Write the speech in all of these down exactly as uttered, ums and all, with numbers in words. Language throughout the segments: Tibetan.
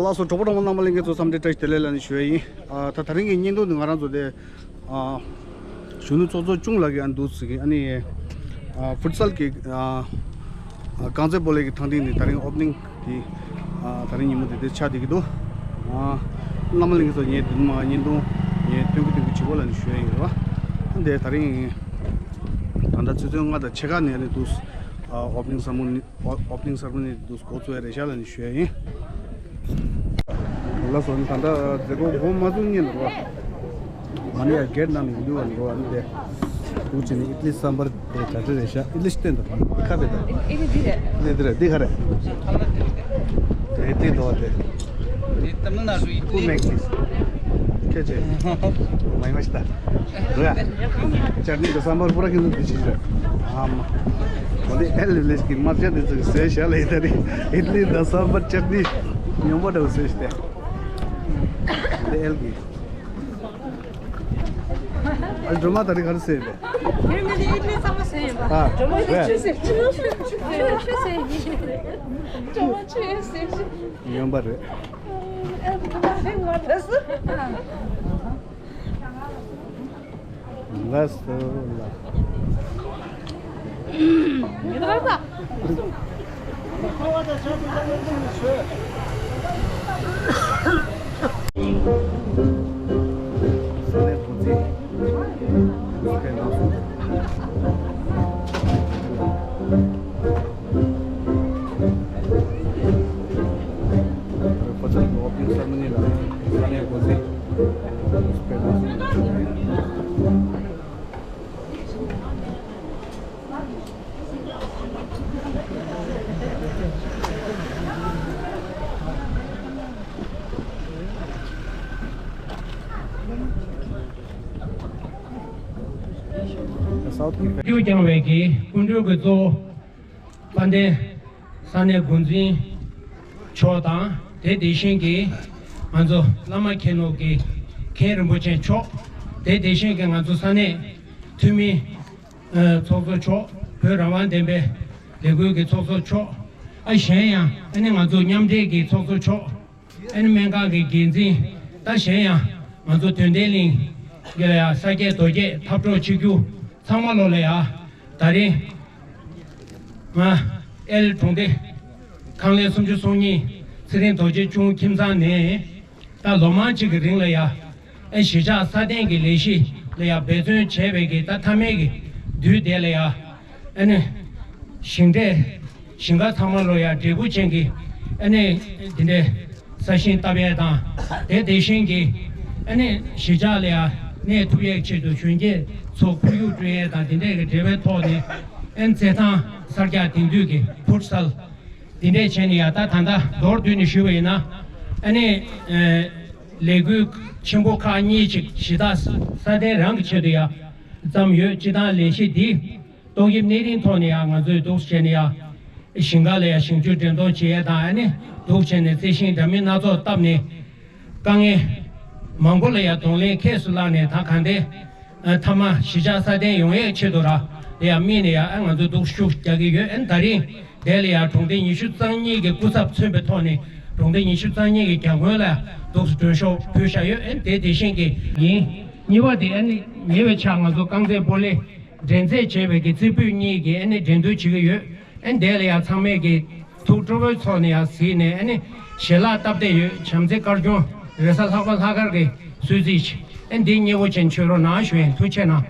ལགས་སོ། གྲོགས་པོ་གྲོགས་མོ་རྣམ་པ་ལྷན་རྒྱས་ཚོ་འཚམས་འདྲི་བཀྲ་ཤིས་བདེ་ལེགས་ལབ་ནས་ཞུ་ཡ་ཡིན། ཨ་ད་ད་རིང་གི་བརྙན་ཐུང་འདི་ང་རང་ཚོ་དེ་ཨ་གཞོན་ནུ་ཚོགས་གཙོ་ཅུང་ལགས་ཀྱིས་ཨ་འདུག་ཟེར་གི། ཨ་ནི་ཨ་ཕུཊ་སལ་གྱི་ཨ་ཨ་རྐང་རྩེད་སྤོ་ལོ་གི་ཐང་སྟེང་ནས་ད་རིང་ཨོ་པ་ནིང་གི་ཨ་ད་རིང་ཉིན་མོ་དེ་དེ་ཆགས་བསྡད་ཀྱི་འདུག། ཨ་རྣམ་པ་ལྷན་རྒྱས་ཚོ་ངས་དེ་ནས་མར་བརྙན་ཐུང་ངས་སྟོན་གི་སྟོན་གི་བྱེད་དགོས་ལབ་ནས་ཞུ་ཡ་ཡིན་རེད་བ། འདི་ད་རིང་ད་ལྟ་ཆུ་ཚོད་ལྔ་དང་ཕྱེད་ཀ་ནས་ཨ་ནི་འདུག། ཨ་ཨོ་པ་ནིང་སེ་རི་མོ་ནི། ཨོ་ཨོ་པ་ནིང་སེ་རི་མོ་ནི་འདུག་འགོ་བཙུགས་ཡ་རེད་ཤག་ལབ་ནས་ཞུ་ཡ་ཡིན། ལགས་སོ། ད་ལྟ་མཛད་སྒོ་འགོ་མ་བཙུགས་སྔོན་ལ་རོ། ང་ནི་ཡ་གེ་ཊི་ནང་ནས་ཡིན་དུས་ཨ་ནི་རོ། ཨ་ནི་དེ་འདུག་བྱས་ནས་ཨི་ཏི་ལི་སམ་བར་དེ་ག་འདྲ་རེད་ཤག། ཨི་ཏི་ལི་སྟོན་དང་ཁ་བེ་དང་། ཨི་ཏི་ལི་འདི་རེད། ཨི་ཏི་ལི་འདི་རེད། འདི་ག་རེད། ཨི་ཏི་ལི་འདུག་བ་དེ། 你怎么拿出一 Who 堆 makes this? 看这，买 मास्टर। चटनी तो सांभर पूरा किलो दीजिए। आम। बोले एल विलेज की मर्चा दे तो से शाले इधर ही। इडली तो सांभर चटनी ཉོན་པོ་འདྲ་བོ་བཟོས་ཤག་དེ། དེ་ཨེལ་གི། ཨ་སྒྲོལ་མ་ད་རེས་ག་རེ་བཟོས་པས། ཁྱེད་མི་དེ་ཨིད་ལི་ཚང་མ་བཟོས་ཡིན་པ། ཨ་སྒྲོལ་མ་ཆུ་བཟོས། ཆུ་བཟོས། སྒྲོལ་མ་ཆུ་བཟོས། ཉོན་པ་རེད། ཨེལ་གི་ད་མ་ཧེ་ངོ་ད་སུ། ལགས་སོ་ལགས། རྒྱུ་རྐྱང་བའི་གི་སྐུ་མགྲོན་གྱི་གཙོ་བོ་དཔལ་ལྡན་ས་གནས་འགོ་འཛིན་མཆོག་དང་། དེ་དེ་བཞིན་གྱི་ང་ཚོ་བླ་མ་མཁན་སློབ་ཀྱི་མཁན་རིན་པོ་ཆེ་མཆོག། དེ་དེ་བཞིན་གྱི་ང་ཚོ་ས་གནས་འཐུས་མི་ཚོགས་གཙོ་མཆོག། བོད་རང་དབང་བདེན་པའི་ལས་འགུལ་གྱི་ཚོགས་གཙོ་མཆོག། ཨ་གཞན་ཡང་ཨ་ནི་ང་ཚོ་མཉམ་འབྲེལ་གྱི་ཚོགས་གཙོ་མཆོག། ཨ་ནི་སྨན་ཁང་གི་འགན་འཛིན། ད་གཞན་ཡང་ང་ཚོ་དོན་ལྡན་གླིང་གི་ལ་ཡ་ས་སྐྱེས་རྡོ་སྐྱེས་འཐབ་གྲོགས་ཆིག་སྒྱུར་ཚང་མ་ལོ་ལ་ཡ། ད་རེས་ང་ཨེལ་གྲོང་སྡེ་ཁང་ལས་སུམ་ཅུ་སོ་གཉིས་ཚེ་རིང་རྡོ་རྗེ་གཅུང་ཁྱིམ་ཚང་ནས། ད་ལོ་མང་ཅིག་གི་རིང་ལ་ཡ། ཨེ་གཞིས་ཆགས་སྲ་བརྟན་གྱི་ལས་གཞི་ལ་ཡ་འབད་བརྩོན་བྱས་པའི་གི་ད་མཐའ་མའི་གི་དུས་དེ་ལ་ཡ། ཨ་ནི་ཞིང་འབྲས་ཞིང་ཁ་ཚང་མ་ལོ་ཡ་འབྲས་བུ་ཅན་གྱི་ཨ་ནི་དེ་འདྲའི་ས་ཞིང་བཏབ་ཡས་དང་། དེ་དེ་བཞིན་གྱི་ཨ་ནི་གཞིས་ཆགས་ལ་ཡ་གནས་ཐུབ་ཡས་ཆེད་དུ་གཞོན་སྐྱེས་ཚོ་ཁོར་ཡུག་བསྐྲུན་ཡས་དང་། དེ་འདྲའི་གི་འབྲེལ་བའི་ཐོག་ནས་ཨ་ནི་རྩེད་ཐང་གསར་རྒྱག་དེང་དུས་ཀྱི་ཕུཊ་སལ་དེ་འདྲས་བྱས་ནས་ཡ། ད་ད་ལྟ་མདོར་བསྡུས་ནས་ཞུས་པ་ཡིན་ན། ཨ་ནི་ཨེ་ལས་འགུལ་ཆེན་པོ་ཁག་གཉིས་ཅིག་གཞི་བདག་སྲ་བརྟན་རང་གི་ཆེད་དུ་ཡ་བརྩམས་ཡོད། སྤྱི་བཏང་ལས་གཞི་འདི་ཏོག་དབྱིབས་ནད་རིམས་ཐོག་ནས་ཡ་ང་ཚོས་འདུག་བྱས་ནས་ཡ་ཞིང་ཁ་ལ་ཡ་ཞིང་ཆུ་འདྲེན་གཏོང་བྱེད་ཡས་དང་། ཨ་ནི་འདུག་བྱས་ནས་རྩི་ཤིང་འདྲ་མིན་སྣ་ཚོགས་བཏབ་ནས། དཀའ་ངལ་མང་པོ་ལ་ཡ་གདོང་ལེན་ཁྱེད་སུ་བླངས་ནས། ད་གང་ལྟར་ཨ་མཐའ་མ་གཞིས་ཆགས་སྲ་བརྟན་ཡོང་ཡས་ཆེད་དུ་ར་ལ་ཡ་དམིགས་ནས་ཡ། ཨ་ང་ཚོ་འདུག་ཤུགས་རྒྱག་གི་ཡོད། ཨ་ནི་ད་རིང་དེ་ལ་ཡ་གྲོང་སྡེ་ཉི་ཤུ་རྩ་གཉིས་ཀྱི་སྐུ་ཚབ་མཚོན་པའི་ཐོག་ནས་གྲོང་སྡེ་ཉི་ཤུ་རྩ་གཉིས་ཀྱི་གྱ་སྔོན་ལ་འདུག་སེ་མགྲོན་ཤོག་ཕུལ་བཞག་ཡོད། ཨ་ནི་དེ་དེ་བཞིན་གྱི་ཡིན། གཉིས་པ་དེ་ཨ་ནི་ཉེ་བའི་ཆར་ང་ཚོ་རྐང་རྩེད་སྤོ་ལོ་འགྲན་རྩོད་བྱས་པའི་གི་རྩེ་ཕུད་གཉིས་ཀྱི་ཨ་ནི་འགྲན་བསྡུར་བྱེད་ཀྱི་ཡོད། ཨ་ནི་དེ་ལ་ཡ་ཚང་མས་ཀྱི་ཐུགས་སྤྲོ་བོའི་ཚོགས་ནས་ཡ་གཟིགས་ནས། ཨ་ནི་ཞལ་ལག་སྟབས་བདེ་ཡོད། བྱམས་བརྩེ་དཀར་སྐྱོང་རེས་གཟའ་ལྷག་པ་ལྷག་དཀར་གྱི་གསོལ་ཚིགས། ཨ་ནི་འདི་མཉེས་པོ་ཅན་མཆོད་རོགས་གནང་ཞུ་ཡིན། ཐུགས་རྗེ་གནང་།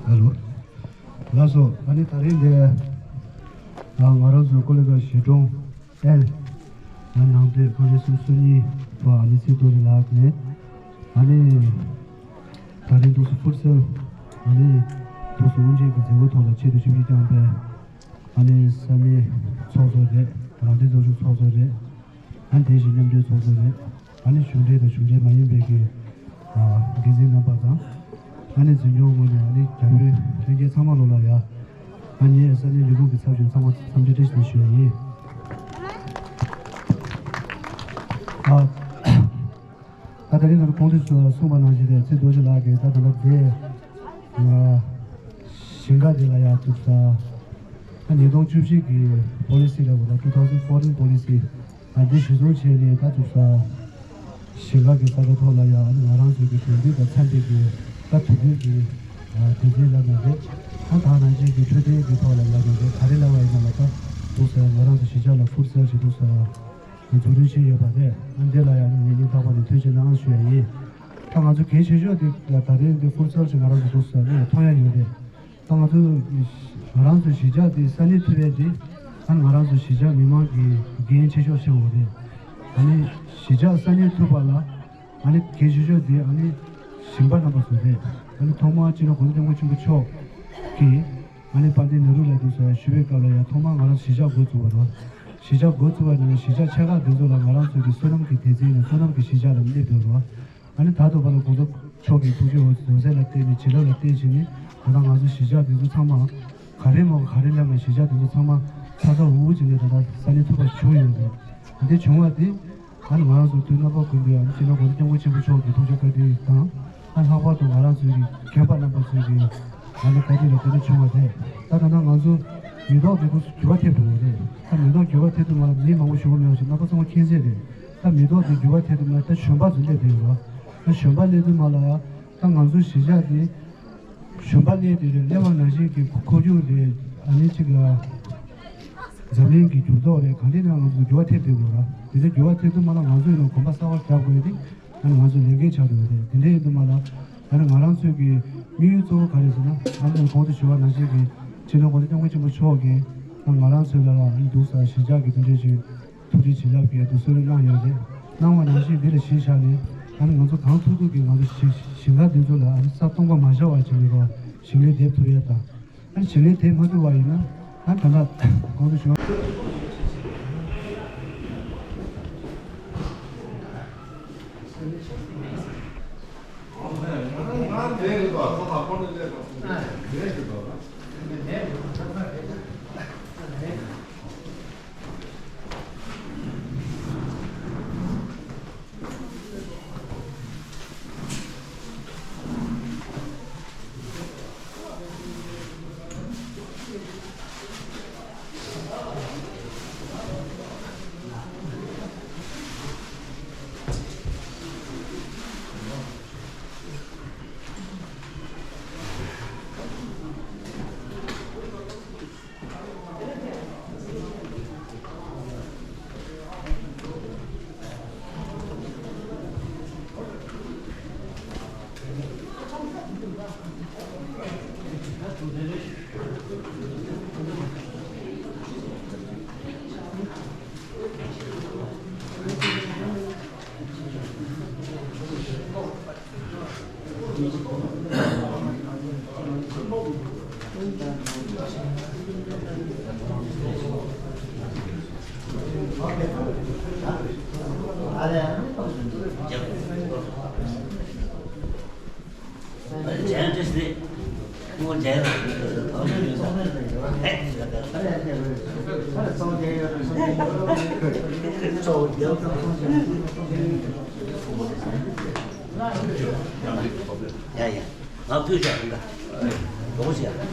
ཧེ་ལོ། ལགས་སོ། ཨ་ནི་ད་རིང་འདི་ང་རང་ཚོའི་ཀོ་ལི་གྷལ་གཞིས་གྲོང་ཨེལ་ནང་སྡེ་ཁང་ལས་སུམ་ཅུ་སོ་གཉིས་པ་ཨ་ནི་ཚེ་རྡོ་རྗེ་ལགས་ནས། ཨ་ནི་ད་རིང་འདུག་སེ་ཕུཊ་སལ་ཨ་ནི་འདུག་སེ་དབུ་འབྱེད་ཀྱི་མཛད་སྒོའི་ཐོག་ལ་ཆེད་དུ་ཞུགས་ཀྱིས་བསྐྱངས་པའི་ཨ་ནི་ས་གནས་ཚོགས་གཙོ་རེད། རང་བདེན་ཚོགས་ཆུང་ཚོགས་གཙོ་རེད། ཨ་ནི་དེ་བཞིན་མཉམ་འབྲེལ་ཚོགས་གཙོ་རེད། ཨ་ནི་གཞུང་འབྲེལ་དང་གཞུང་འབྲེལ་མ་ཡིན་པའི་གི་ཨ་འགན་འཛིན་རྣམ་པ་དང་། ཨ་ནི་འཛིན་སྐྱོང་ངོས་ནས་ཨ་ནི་རྒྱ་བོད་ལྷན་རྒྱས་ཚང་མ་ལོ་ལ་ཡ། ཨ་ནི་ས་གནས་ལས་ཁུངས་ཀྱི་ཚབ་བྱས་ཚང་མ་འཚམས་འདྲི་བཀྲ་ཤིས་བདེ་ལེགས་ཞུ་ཡ་ཡིན། ཨ། དེ་ནང་གོང་དུ་གསུངས་པ་ནང་བཞིན་རེད། ཚེ་རྡོ་རྗེ་ལགས་ཀྱིས་ད་ད་ལྟ་དེ་ཞིང་ཁ་དེ་ལ་ཡང་ཐུག་ས་ད་ཉིས་སྟོང་བཅུ་བཞི་གི་པོ་ལི་སི་ལ་གོ་ད་two thousand fourteen policy ཨ་འདི་གཞི་བཟུང་བྱས་ནས་ད་ཐུག་ས་ཞིང་ཁ་གི་ས་ཆ་ཐོག་ལ་ཡང་ང་རང་ཚོའི་གི་དེང་དུས་དང་འཚམས་པའི་གི་ད་དུས་དུས་ཀྱི་དུས་ཚོད་ལ་མ་རེད། ད་ད་ནང་བཞིན་གྱི་འཕྲོད་བསྟེན་གྱི་ཐོག་ལ་ལ་མ་རེད། ག་རེ་ལ་བ་ཡིན་ན་ལ་ད་ཐུག་ས་ང་རང་ཚོ་གཞིས་ཆགས་ལ་ཧྥུཌ་སེལ་ཞིག་ཐུག་ས། འཛུགས་སྐྲུན་བྱས་ཡོད་པ་རེད། ཨ་འདི་ལ་ཡང་ངེད་གཉིས་ལྷག་པ་ནས་ཐུགས་རྗེ་གནང་ཞུ་ཡ་ཡིན། ད་ང་ཚོ་གལ་ཆེ་ཤོས་དེ་ད་རེས་འདི་ཧྥུཌ་སེལ་ཞིག་ང་རང་ཚོ་འདུག་ཟེར་ནས་མཐོང་ཡ་ཡོད་རེད། ད་ང་ཚོ་ང་རང་ཚོ་གཞིས་ཆགས་འདི་ས་གནས་ཐུབ་པའི་འདི་ཨ་ང་རང་ཚོ་གཞིས་ཆགས་མི་མང་གི་འགན་ཆེ་ཤོས་ཆེ་བ་རེད། ཨ་ནི་གཞིས་ཆགས་ས་གནས་ཐུབ་པ་ལ་ཨ་ནི་གལ་ཆེ་ཤོས་དེ་ཨ་ནི་ཞིང་པ་རྣམ་པ་ཚོ་རེད། ཨ་ནི་ཐོག་མར་སྤྱི་ནོར་༸གོང་ས་༸སྐྱབས་མགོན་ཆེན་པོ་མཆོག་གིས། ཨ་ནི་དཔལ་ལྡན་ནེ་རུ་ལ་འདུག་ཟེར་ཞུ་བའི་སྐབས་ལ་ཡང་ཐོག་མར་ང་རང་གཞིས་ཆགས་འགོ་བཙུགས་པ་རེད། གཞིས་ཆགས་འགོ་བཙུགས་པ་ནས་གཞིས་ཆགས་ཆེ་ཁག་འདི་ཚོ་ལ་ང་རང་ཚོ་གི་བསོད་ནམས་ཀྱི་སྡེ་ཚན་ནས་བསོད་ནམས་ཀྱི་གཞིས་ཆགས་ལ་སླེབས་ཡོད་རེད། ཨ་ནི་ད་ལྟ་བར་ལ་གོང་ས་མཆོག་གི་ཐུགས་རྗེ་འོད་ཟེར་ལ་བརྟེན་ནས་བྱིན་རླབས་ལ་བརྟེན་བྱས་ནས་ད་ལྟ་ང་ཚོ་གཞིས་ཆགས་འདི་ཚོ་ཚང་མ་ག་རེ་མོ་ག་རེ་སླེབས་ན་གཞིས་ཆགས་འདི་ཚོ་ཚང་མ་ཚ་ཚ་འུར་འུར་བྱས་ནས་ད་ལྟ་ས་གནས་ཐུབ་པ་བྱུང་ཡོད་རེད། འདི་བྱུང་བ་དེ། ཨ་ནི་ང་རང་ཚོ་དུས་རྣམ་པ་ཀུན་ཏུ་ཡང་སྤྱི་ནོར་༸གོང་ས་༸སྐྱབས་མགོན་ཆེན་པོ་མཆོག་གི་ཐུགས་རྗེ་བཀའ་དྲིན་དང་། ཨ་ལྷག་པར་དུ་ང་རང་ཚོའི་རྒན་པ་རྣམ་པ་ཚོའི་གི་ཨ་ནི་བཀའ་དྲིན་ལ་བརྟེན་ནས་བྱུང་བ་རེད། ད་ད་ལྟ་ང་ཚོ་མེ་ཏོག་འདི་ཚོ་འགྱུར་བ་ཐེབས་འགྲོ་གི་རེད། ད་མེ་ཏོག་འགྱུར་བ་ཐེབས་དུས་མ་ལ་མི་མང་པོ་ཞུ་གི་མེད་པ་ཞིག་རྣམ་པ་ཚང་མ་མཁྱེན་གསལ་རེད། ད་མེ་ཏོག་འདི་འགྱུར་བ་ཐེབས་དུས་མ་ལ་ད་གཞོན་པ་ཚོ་སླེབས་བསྡད་ཡོད་རེད། ད་གཞོན་པ་སླེབས་དུས་མ་ལ་ཡ་ད་ང་ཚོ་གཞིས་ཆགས་འདི། གཞོན་པ་གནས་དེ་རེད། སླེབས་པ་ནང་བཞིན་གྱི་ཁོར་ཡུག་རེད། ཨ་ནི་གཅིག་ལ་འཛམ་གླིང་གི་འགྱུར་ལྡོག་རེད། གང་ལྟར་ན་ང་ཚོ་འགྱུར་བ་ཐེབས་བསྡད་དགོས་ར། དེ་འདྲའི་འགྱུར་བ་ཐེབས་དུས་མ་ལ་ང་ཚོ་ཡིན་ན་གོམ་པ་གསར་པ་རྒྱག་དགོས་ཏེ་ཨ་ནི་ང་ཚོ་ལས་འགན་ཆགས་འགྲོ་གི་རེད། དེ་འདྲ་ཡིན་དུས་མ་ལ་ཨ་ནི་ང་རང་ཚོའི་གི་དམིགས་ཡུལ་གཙོ་བོ་ག་རེ་ཟེར་ན་ཨ་ནི་གོང་དུ་ཞུས་པ་ནང་བཞིན་གྱི་སྤྱི་ནོར་༸གོང་ས་༸སྐྱབས་མགོན་ཆེན་པོ་མཆོག་གིས་ང་རང་ཚོའི་ལ་ལ་ཨ་ནི་འདུག་ས་གཞིས་ཆགས་ཀྱི་དེ་འདྲའི་ཞིག་ཐུགས་རྗེ་བྱིན་རླབས་ཀྱིས་དུ་གསོལ་རས་གནང་ཡོད་རེད། གནང་བ་ནང་བཞིན་འདི་ལ་གཞི་བཞག་ནས་ཨ་ནི་ང་ཚོ་གང་ཐུབ་ཐུབ་ཀྱིས་ང་ཚོ་ཞིང་ཞིང་ཁ་འདི་ཚོ་ལ་ཨ་ནི་ས་སྟོང་པ་མ་བཞག་པ་བྱས་ནས་རོ་ཞིང་ལས་འདེབས་ཐུབ་ཡ་དང་། ཨ་ནི་ཞིང་ལས་འདེབས་མ་ཐུབ་པ་ཡིན་ན་ཨ་ད་ལྟ་གོང་དུ་ཞུ་བ། ཡ་ཡ། ང་ཕུད་བཞག་ཡིན་ད། འགྲོ་བཞག་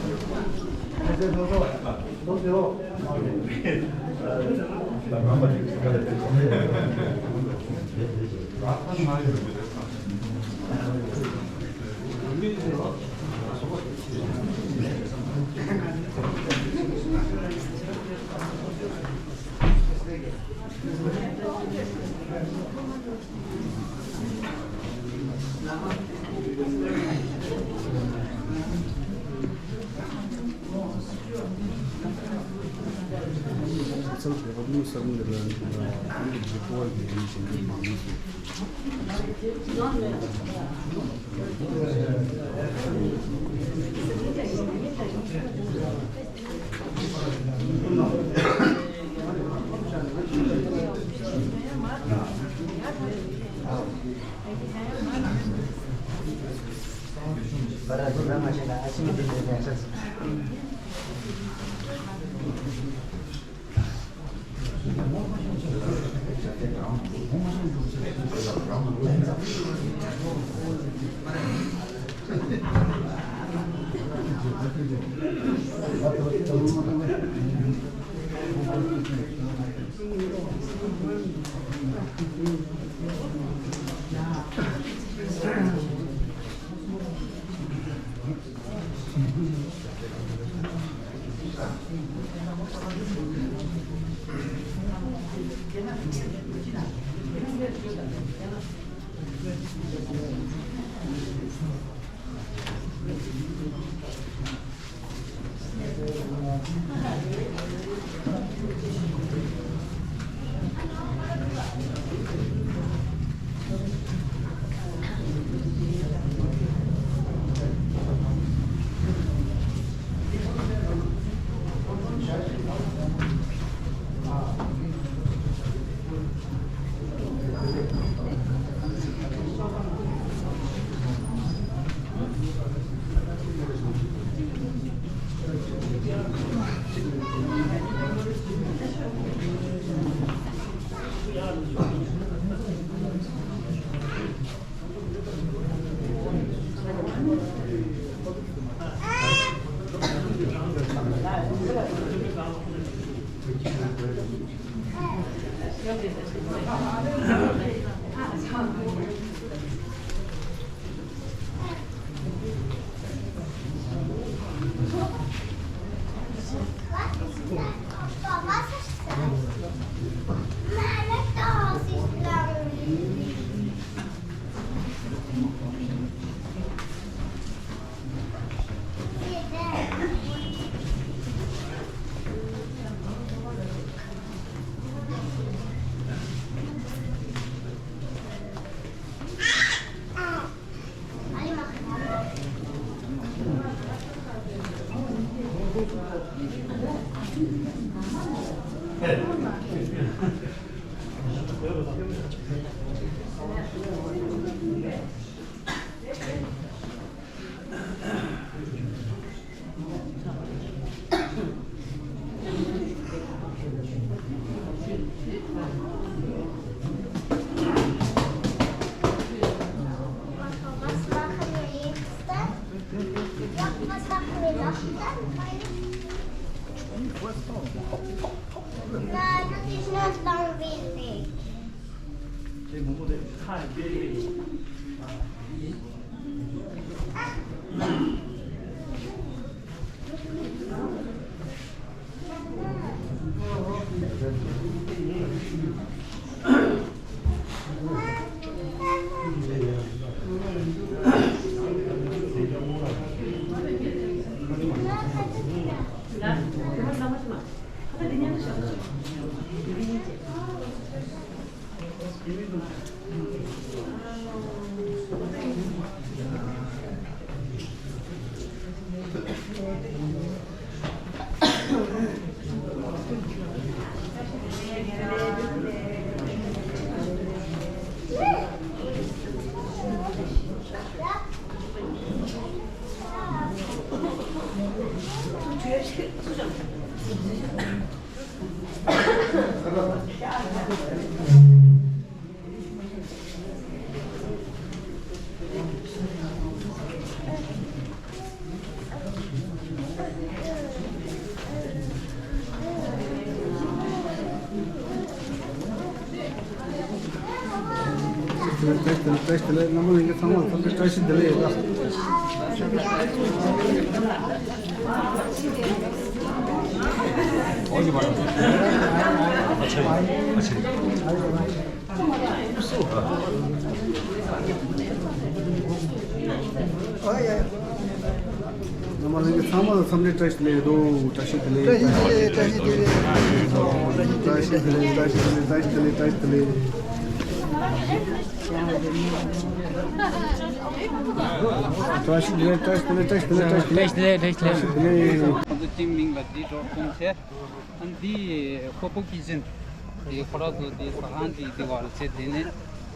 བཀྲ་ཤིས་བདེ་ལེགས། རྣམ་པ་ལྷན་རྒྱས་ཚང་མ་ཚང་མ་བཀྲ་ཤིས་བདེ་ལེགས་ཡོད་ལ། རྣམ་པ་ལྷན་རྒྱས་ཚང་མ་ལ་འཚམས་འདྲི་བཀྲ་ཤིས་བདེ་ལེགས་འདུག་བཀྲ་ཤིས་བདེ་ལེགས། བཀྲ་ཤིས་བདེ་ལེགས། བཀྲ་ཤིས་བདེ་ལེགས། བཀྲ་ཤིས་བདེ་ལེགས། བཀྲ་ཤིས་བདེ་ལེགས། བཀྲ་ཤིས་བདེ་ལེགས། བཀྲ་ཤིས་བདེ་ལེགས། བཀྲ་ཤིས་བདེ་ལེགས། བཀྲ་ཤིས་བདེ་ལེགས། བཀྲ་ཤིས་བདེ་ལེགས། བཀྲ་ཤིས་བདེ་ལེགས། བཀྲ་ཤིས་བདེ་ལེགས། ཁོང་ཚོ་ཊིམ་མིང་ལ་འདི་འགྲོ་ཁོང་ཚེ། ཨ་ནི་འདི་ཕོ་པོ་ཀི་ཅན། འདི་ཁོ་ར་ཚོ་འདི་ཟ་ཁང་འདི་འདི་བར་ཚེ་འདི་ནས་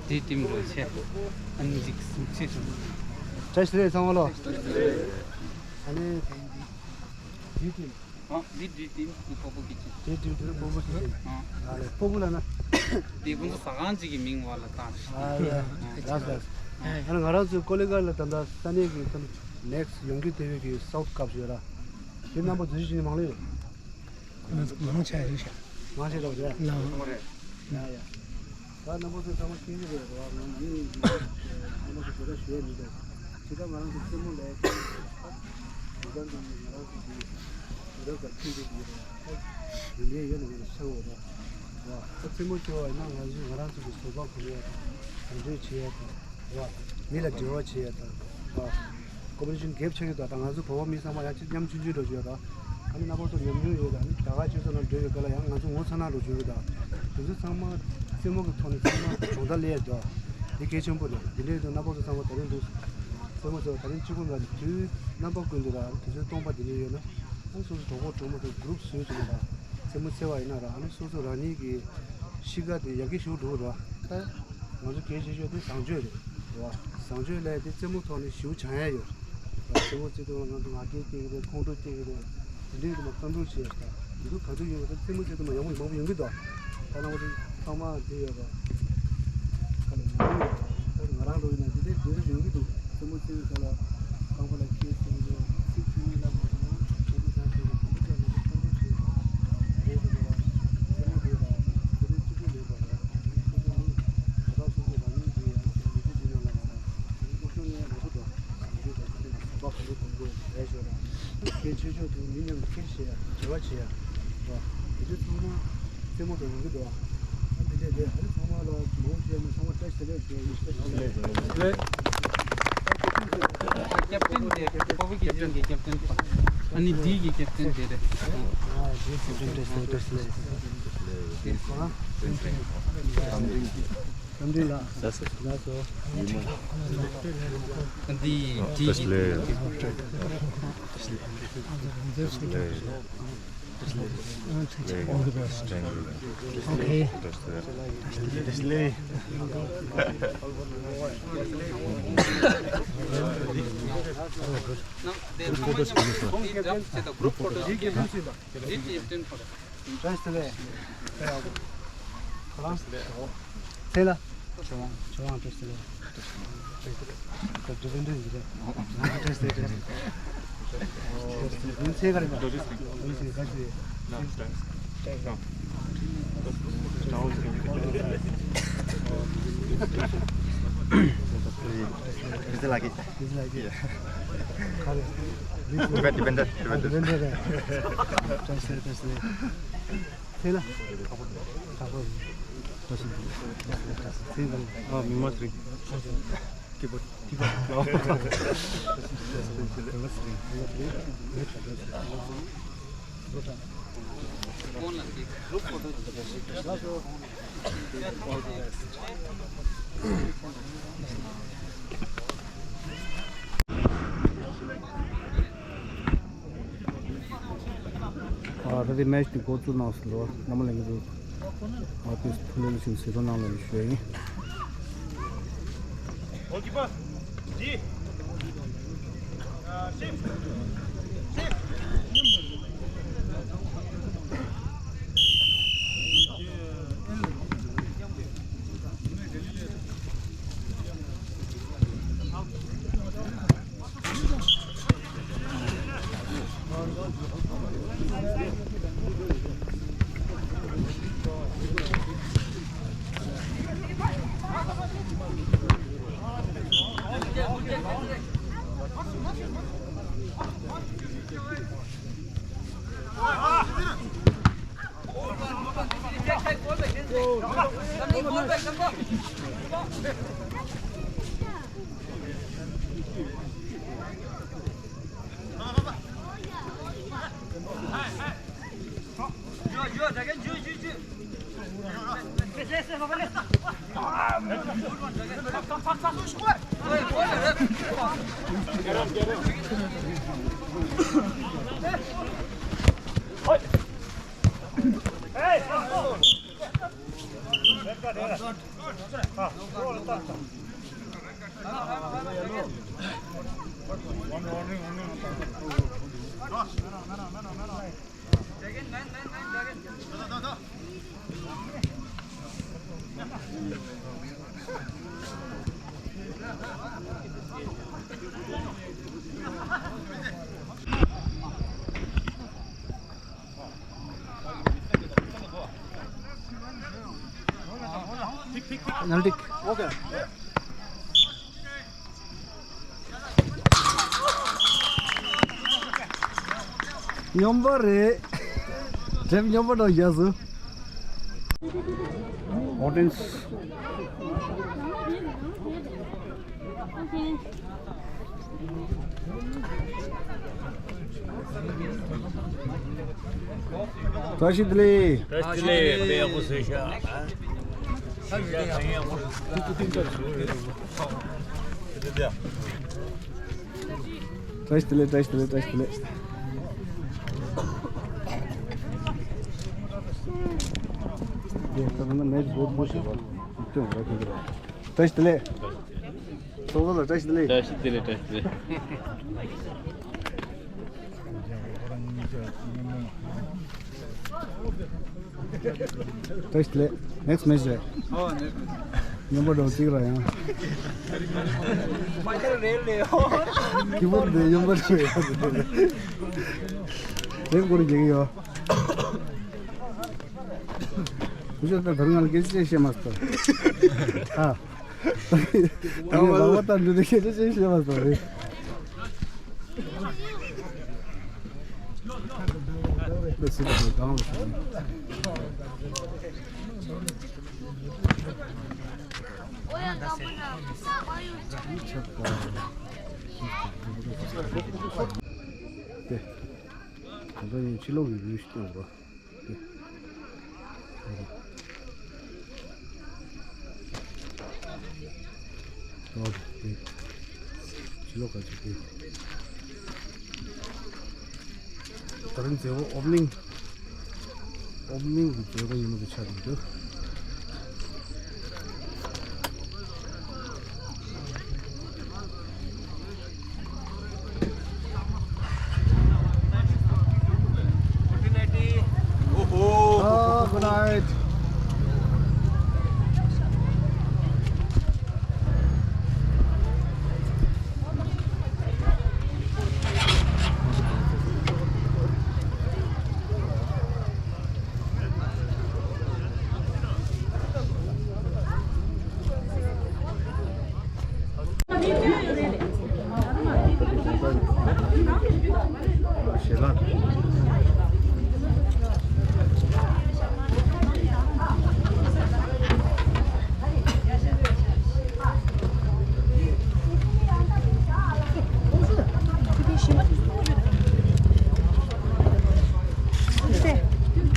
འདི་ཊིམ་འགྲོ་ཚེ། ཨ་ནི་འདི་གི་སུམ་ཚེ་ཆུང་། བཀྲ་ཤིས་བདེ་ལེགས་ཚང་མ་ལོ། ཨ་ནི་འདི་ཊིམ། ཨ་འདི་འདི་ཊིམ་འདི་ཕོ་པོ་ཀི་ཅན། འདི་ཊིམ་འདི་ཕོ་པོ་ཀི་ཅན། ཨ་ལེ་ཕོ་པོ་ལ་ན། དེ་ཁོང་ཚོ་ཟ་ཁང་གཅིག་གི་མིང་བར་ལ་བཏགས། ཨ་ཡ། ལགས་སོ། ཨ་ནི་ང་རང་ཚོའི་ཀོ་ལི་གྷལ་ལ་ད་ལྟ་ས་གནས་ཀྱི་ད་ནེག་སི་ཡོང་རྒྱུ་དེ་བས་ཀྱི་སའུ་ཐི་ཀབ་ཡོད་ར། དེ་རྣམ་པ་འཛུལ་ཞིག་མང་ལོས། མང་ཆེ་རེད་ཤག་མང་ཆེ་རེད་ཤག་ལ། ཡ་ཡ། ད་རྣམ་པ་ཚོ་ཚང་མ་མཁྱེན་གྱི་རེད་ར། ང་ཡིན་རྣམ་པ་ཚོ་ཞེ་དྲག་ཞུ་ཡ་མི་འདུག་ཇི་ལྟར་ང་རང་ཚོ་རྩེད་མོ་ལས་ཇི་ལྟར་འདུག་ང་རང་ཚོ་གི་ཇི་ལྟར་ག་ཁྱོད་ཀྱི་འདུག་ར། ཡིན་ནའི་ཡོད་ན་ཡོད་ན་ཆགས་འོང་ར། ར། ད་རྩེད་མོ་བྱེད་པ་ཡིན་ན་ང་ཚོས་ང་རང་ཚོ་གི་བཟོད་པ་གོ་ཡ་དང་གང་འདོད་བྱེད་ཡ་དང་། ར། མི་ལ་འབྲེལ་བ་བྱེད་ཡ་དང་། ར། ཀོ་པ་རེ་ཤན་གེབ་ཆགས་ཀྱི་འདུག་ད་ང་ཚོ་བོད་པ་མི་ཚང་མ་ཡང་གཅིག་མཉམ་ཆུང་ཆུང་འགྲོ་བྱེད་ཡ་དང་། ཨ་ནི་རྣམ་པ་ཚོ་ཉམས་མྱོང་ཡོད་ད་ནི་ད་ག་སྤྱི་ཚོགས་ནང་འགྲོ་ཡོད་ག་ལ་ཡང་ང་ཚོ་ངོ་ཚ་ན་འགྲོ་བྱེད་ཡོད་ད། དེ་ཚོ་ཚང་མ་རྩེད་མོ་གི་ཐོག་ནས་ཚང་མ་སྦྱོང་བརྡར་ལས་ཡ་འདུག་དེ་གལ་ཆེན་པོ་རེད། དེ་འདྲའི་དུ་རྣམ་པ་ཚོ་ཚང་མ་ད་རིང་འདུག་རྩེད་མོ་རྩེ་བ་ད་རིང་གཅིག་པུ་མ་རེད། དུས་རྣམ་པ་ཀུན་ཏུ་ར་དུས་ཚོད་སྟོང་པ་དེ་འདྲ་ཡོད་ན། ཨ་སོ་སོ་གྲོགས་པོ་གྲོགས་མོ་དང་གུ་རུབ་བཟོས་བྱུང་བ་དང་རྩེད་མོ་རྩེ་བ་ཡིན་ན་ར། ཨ་ནི་སོ་སོ་རང་ཉིད་ཀྱི་གཤིས་ཀ་དེ་ཡར་རྒྱས་ཞུ་འགྲོ་ར། ད་ང་ཚོ་གལ་ཆེ་ཤོས་དེ་བཟང་སྤྱོད་རེད་ར། བཟང་སྤྱོད་ལས་དེ་རྩེད་མོ་ཐོག་ནས་ཞུ་བྱང་ཡ་ཡོད་ར། རྩེད་མོ་རྩེ་དུས་ང་ཚོ་ང་རྒྱལ་སྐྱེ་གི་རེད། ཁོང་ཁྲོ་སྐྱེ་གི་རེད། དེ་འདྲའི་དུ་མ་བསམ་བློ་བྱས་ཤག་དེ་དུས་ག་དུས་ཡོད་པ་ད་རྩེད་མོ་རྩེ་དུས་མ་ཡག་པོ་མང་པོ་ཡོང་གི་འདུག་ད་ནང་པ་དེ་ཚང་མ་དེ་ཡོད་པ། ཁ་ལ་ཡོང་གི་ཡོད་པ། ང་རང་འགྲོ་གི་ན་དེ་འདྲའི་དེ་འདྲ་ཡོང་གི་འདུག་རྩེད་མོ་རྩེ་བའི་སྐབས་ལ་རྐང་པ་ལ་འཁེལ་སོང་གི་འདུག་ཚིག་ཐུང་ངུ་ལ་མ་སོང་ན་རྩེད་མོ་བྱང་ཆེ་གི་དེ་འདྲ་ཡོད་པ་བསམ་བློ་བྱས་ཤག་དེ་ཡོད་པ་ལ་རྩེད་མོ་དེ་ལ་དེ་འདྲའི་གཅིག་པུ་མེད་པ་ར། སོ་སོ་ནི་ད་ལྟ་སོ་སོ་རང་ཉིད་ཀྱི་ཡང་མི་ཚེ་འདི་ནང་ལ་ང་རང་སློབ་སྦྱོང་ཡང་མང་པོ་འདུག་བཟང་སྤྱོད་དང་ཚུལ་ཁྲིམས་དང་ཟམ་པ་གང་དུ་གཏོང་དགོས་རེད་ཤོད་ལ། དེ་ཆོས་ཕྱོགས་དུ་མི་མཉམ་འཁྲིད་བྱེད་ཡ་འབྲེལ་བ་བྱེད་ཡ་ར། དེ་ཚོ་ཚང་མ་རྩེད་མོ་དང་ཡོང་གི་འདུག་ཨ་དེ་འདྲས་རེད། ཨ་ནི་ཚང་མ་ལ་མང་པོ་ཞིག་ཡོད་ན་ཚང་མ་བཀྲ་ཤིས་བདེ་ལེགས་ཞུ་ཡ་ཡིན། བཀྲ་ཤིས་བདེ་ལེགས། ཀེབ་ཏན་དེ་ཕོ་བོ་གི་ཇིན་གྱི་ཀེབ་ཏན་ཨ་ནི་ཌི་གི་ཀེབ་ཏན་དེ་རེད། ཨ་ཇིན་བཀྲ་ཤིས་བདེ་ལེགས། བཀྲ་ཤིས་བདེ་ལེགས། དེ་ཁོ་རང་རྩེད་མོ་རྩེ་མཁན། བཀྲ་ཤིས་བདེ་ལེགས། འདི་འདི་All the best. Okay. Group photo. བཀྲ་ཤིས་བདེ་ལེགས། ཁོ་རང་ཚེ་ལ། ཆོས་དབང་། ཆོས་དབང་བཀྲ་ཤིས་བདེ་ལེགས། བཀྲ་ཤིས་བདེ་ལེགས། བཀྲ་ཤིས་བདེ་ལེགས། ཚེ་ག་རེ་ན། ཚེ་ག་རེ། ཚེ་ལ་གི། ཚེ་ལ་གི། ག་རེ། Defender, defender. Defender་རེད། བཀྲ་ཤིས་བདེ་ལེགས། ཚེ་ལ། དྲག་པོ། ཚེ་ལ། ཨ་མི་མ་ཚེ་རིང་། ཀི་བོཌ། ཀི་བོཌ། ཨ་ད་ལྟའི་མེ་ཆི་དེ་འགོ་བཙུགས་གནང་སོང་ལོ། རྣམ་པ་ལྷན་རྒྱས་ཚོ་ང་ཚོས་ཐུགས་ལས་བཞིན་གཟིགས་རོགས་གནང་ལ་ཞུ་ཡ་ཡིན། ནལ་ཏིག་སྙོམས་པ་རེད། དྲེབ་སྙོམས་པ་འདྲ་བཞག་སོང་། ཨོ་ཌི་ཡེན་སི། བཀྲ་ཤིས་བདེ་ལེགས། བཀྲ་ཤིས་བདེ་ལེགས། དཔེ་ཡག་པོ་བཟོས་ཤག་བཀྲ་ཤིས་བདེ་ལེགས། བཀྲ་ཤིས་བདེ་ལེགས། བཀྲ་ཤིས་བདེ་ལེགས། ཡེ་ད་ནང་ནས་བོད་བོད་ཞེས་པ་སྟོན་ར་ཁྱོད་ར། བཀྲ་ཤིས་བདེ་ལེགས། ཚོགས་གཙོ་ལགས་བཀྲ་ཤིས་བདེ་ལེགས། བཀྲ་ཤིས་བདེ་ལེགས། བཀྲ་ཤིས་བདེ་ལེགས། བཀྲ་ཤིས་བདེ་ལེགས། ནེག་སི་མེ་ཆི་རེད། ཨོ་ནེག་སི་མེ་ཆི། སྙོམས་པ་འགྲོ་གཅིག་ར་ཡང་། མ་ཁྱེར་རེད་ལེ་ཨོ། ཁྱི་པོ་འདི་སྙོམས་པ་འགྲོ་ཡ། རེད་སྐོར་རྒྱག་གི་ཡོད། ཁྱོད་ད་ད་རུང་ང་ལ་སྐད་ཆ་བཤད་མ་སོང་། ཨ། ད་ངས་ལག་པ་བསྟར་འདི་འདྲ་སྐད་ཆ་བཤད་བཤད་མ་སོང་རེད། ལ་སི་ལ་སྒང་ལ་སོང་། ད་ལྟ་ཡིན་ཕྱི་ལོགས་ཀྱི་བིའུ་ཞིག་སྟོན་རོགས། ཕྱི་ལོགས་ག་ཚོད་དེ། ད་རིང་མཛད་སྒོ་ཨོ་པ་ནིང་། ཨོ་པ་ནིང་གི་མཛད་སྒོ་ཡིན་པ་དེ་ཆགས་འདུག Oh, good night.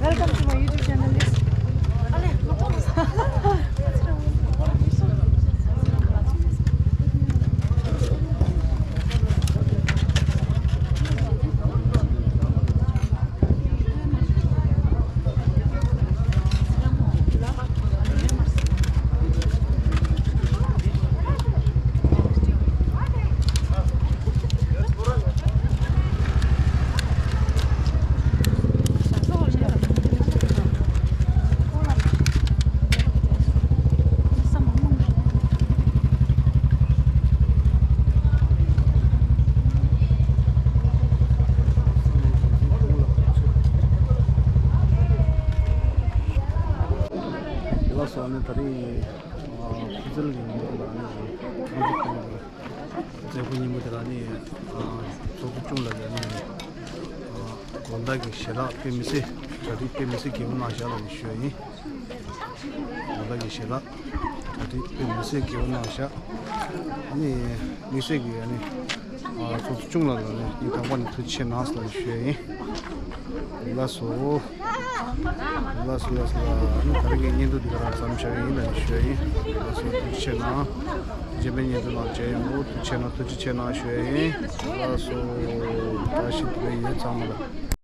Welcome to my YouTube channel. ལགས་སོ། ཨ་ནི་ད་རིང་ཨ་ཕུན་ཚོགས་གླིང་གི་ཉིན་མོ་དེ་ལ་ཨ་ནི་ང་ཚོ་ཁོང་གི་མཛད་སྒོ་ཉིན་མོ་དེ་ལ་ཨ་ནི་ཨ་ཚོགས་གཙོ་སྐྱོང་ལགས་ཀྱིས་ཨ་ནི་ཨ་དགོང་དག་གི་ཞལ་ལག་དཔེ་མི་སྲིད་གྲ་སྒྲིག་དཔེ་མི་སྲིད་རྒྱས་པོ་གནང་བཞག་ལབ་ནས་ཞུ་ཡ་ཡིན། དགོང་དག་གི་ཞལ་ལག་གྲ་སྒྲིག་དཔེ་མི་སྲིད་རྒྱས་པོ་གནང་བཞག་ཨ་ནི་དམིགས་བསལ་གྱི་ཨ་ནི་ཨ་ཚོགས་གཙོ་སྐྱོང་ལགས་ལ་ནི་སྙིང་ཐག་པ་ནས་ཐུགས་རྗེ་ཆེ་གནང་ཟེར་ལབ་ནས་ཞུ་ཡ་ཡིན། ལགས་སོ། ལགས་སོ་ལགས་སོ་ལགས། ཨ་ནི་ད་རེས་ཀྱི་བརྙན་ཐུང་འདི་ག་རང་མཚམས་བཞག་གི་ཡིན་ལབ་ནས་ཞུ་ཡ་ཡིན། ལགས་སོ་ཐུགས་རྗེ་ཆེ་གནང་། རྗེས་མའི་བརྙན་ཐུང་ནང་མཇལ་ཡོང་གི། ཐུགས་རྗེ་ཆེ་གནང་། ཐུགས་རྗེ་ཆེ་གནང་ཞུ་ཡ་ཡིན། ལགས་སོ། བཀྲ་ཤིས་བདེ་ལེགས་ཡོད་ཚང་མ་ལ།